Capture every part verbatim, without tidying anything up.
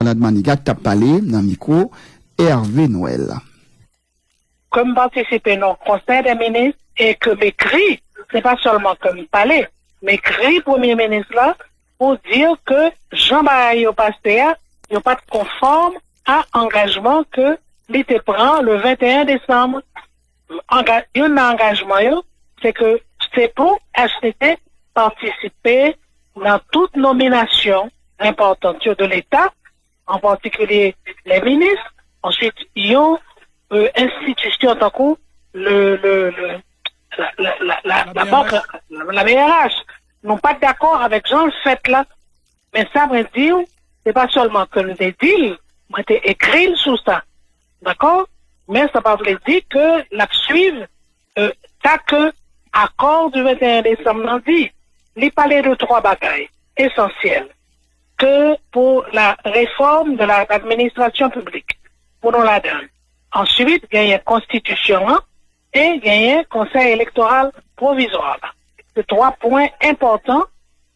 Bernard Manigat t ap pale nan mikwo Hervé Noël. Ke m patisipe nan Konsèy dè Minis e ke m ekri, se pa sèlman ke m pale, m ekri Premye Minis la pou di ke jan bagay yo pase a, yo pa t konfòm a angajman ke li te pran le venteyen desanm. Anga, youn nan angajman yo, se ke se pou H C T patisipe nan tout nominasyon enpòtan yo de Leta, an patikilye lè minis, answit yon euh, enstitisyon tankou le, le, le, la, la, la, la, la bank, la B R H. Nou pa t dakò avèk jan l fèt la, men sa mwen di w, se pa sèlman ke m te di l, mwen te ekri l sou sa. Dakò? Men sa pa vle di ke l ap swiv euh, sa ke akò du venteyen desanm nan di. Li pale de twa bagay esansyèl ke pou la réforme de la administration publique, pou nou ladan l. Answit, genyen konstitisyon an e genyen konsèy elektoral pwovizwa la. Se twa pwen enpòtan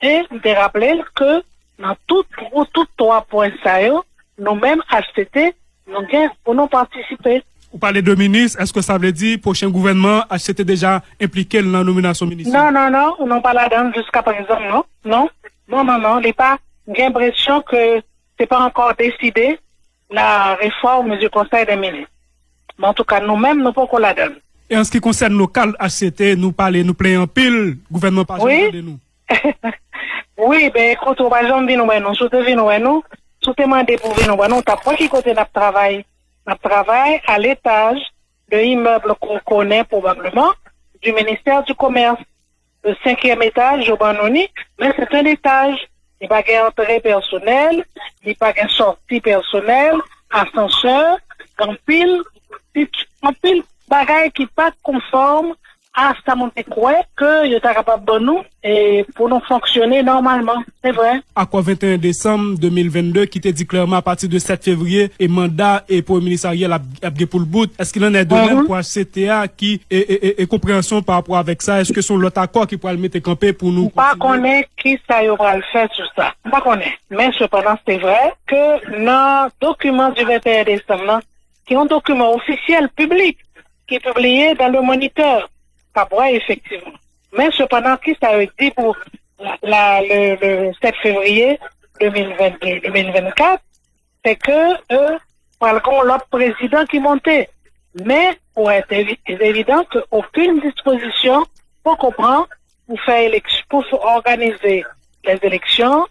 e m te raple l ke nan tout, pou tout twa pwen sa yo, nou menm H C T, nou gen pou nou patisipe. Ou pale de minis, èske sa vle di pwochen gouvènman H C T deja enplike l nan nominasyon minis yo? Non, non, non, nou pa ladan l jiska prezan, non. Non, non, non, non, li pa, m gen enpresyon ke se pa ankò deside la réforme du Conseil des ministres. Men antouka, nou menm, nou poko ladan l. E an se ki konsène lokal H C T, nou pale, nou plenyen anpil, gouvènman pa janm tande nou. Wi, ben ekoute, ou pa janm vin wè nou. Si w te vin wè nou, si w te mande pou vin wè nou, w t ap wè ki kote n ap travay. N ap travay a letaj de immeuble ke w konnen pwobableman, du ministère du commerce. Le senkyèm etaj, yo ban nou ni, men se te letaj. Li pa gen antre pèsonèl, li pa gen sòti pèsonèl, asansè, anpil, anpil bagay ki pa konfòm a sa moun te kwè ke yo ta kapab ban nou e pou nou fonksyone nòmalman. Se vre. Akò venteyen desanm de mil vennde ki te di klèman apati de sèt fevriye e manda e premye minis Ariel ap, ap gen pou l bout. Èske l annèk de menm pou H C T a ki e, e, e, e konpreyansyon pa rapò avèk sa? Èske se yon lòt akò ki pral mete kanpe pou nou kontinye? M pa konnen ki sa yo pral fè sou sa. M pa konnen. Men sepandan, se vre ke nan dokiman du venteyen desanm nan, ki yon dokiman ofisyèl, piblik, ki pibliye dans le Moniteur, k ap wè efektivman. Men sepandan, ki sa yo di pou la, la, le, le sèt fevriye de mil vennde, de mil vennkat, se ke euh, pral gen yon lòt prezidan ki monte. Men, pour être évi- évident, ke okenn dispozisyon poko pran pou fè eleksyon, pou fè òganize les élections,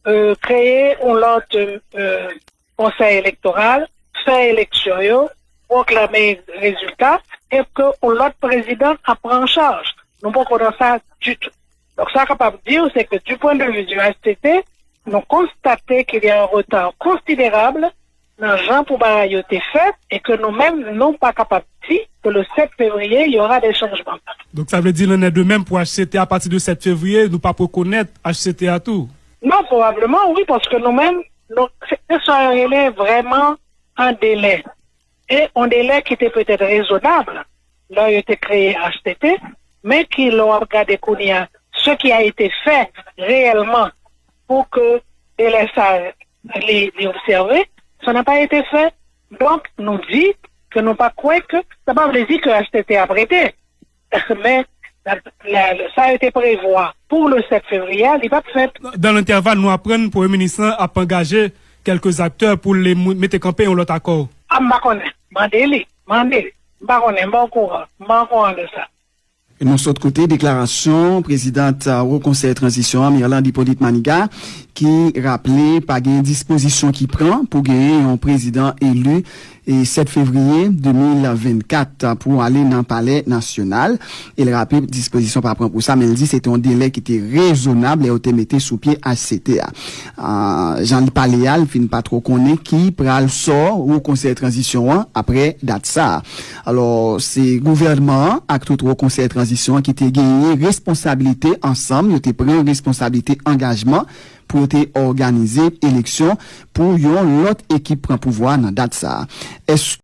euh, kreye yon lòt euh, konsèy elektoral, fè eleksyon yo, pwoklame rezilta, e ke yon lòt prezidan ap pran an chaj. Nou poko nan sa ditou. Donk, sa kapab di w, se ke du point de vue du H C T, nou konstate qu'il y a un retard considérable nan jan pou bagay yo te fèt e ke nou menm, nou pa kapab di ke le sèt fevriye, y aura des changements. Donk, sa vle di l annèk de menm pou H C T a pati de sèt fevriye, nou p ap rekonèt H C T a tou? Non, pwobableman, wi, paske nou menm, nou, se se sa yo rele vrèman an delè. E yon delè ki te petèt rezonab lè yo te kreye H C T, men ki, lè w ap gade kounye a, ce qui a été fait réellement pour que delè sa li, li obsève, ça n'a pas été fait. Donk, nou di ke nou pa kwè ke, sa pa vle di ke H C T ap rete. Men, la, la, sa yo te prevwa pou le sèt fevriye a, li p ap fèt. Dans l'intervalle, nou aprann premye minis lan ap angaje kèlke aktè pou l mete kanpe yon lòt akò. A, m pa konnen. Mande li. Mande li. M pa konnen. M pa okouran. M pa okouran de sa. Yon sòt kote deklarasyon prezidant Wo Konsèy Tranzisyon an, Mirlande Hyppolite Manigat, ki raple pa gen dispozisyon ki pran pou genyen yon prezidan eli e sèt fevriye de mil vennkat pou ale nan Palè Nasyonal. E l raple dispozisyon pa pran pou sa, men l di se te yon delè ki te rezonab lè yo te mete sou pye H C T a. Jan li pale a, l fin pa twò konnen ki pral sò Wo Konsèy Tranzisyon an apre dat sa a. Alò, se gouvènman an ak tout Wo Konsèy Tranzisyon an ki te genyen responsablite ansanm, yo te pran responsablite angajman pou yo te òganize eleksyon pou yon lòt ekip pran pouvwa nan dat sa a. Èske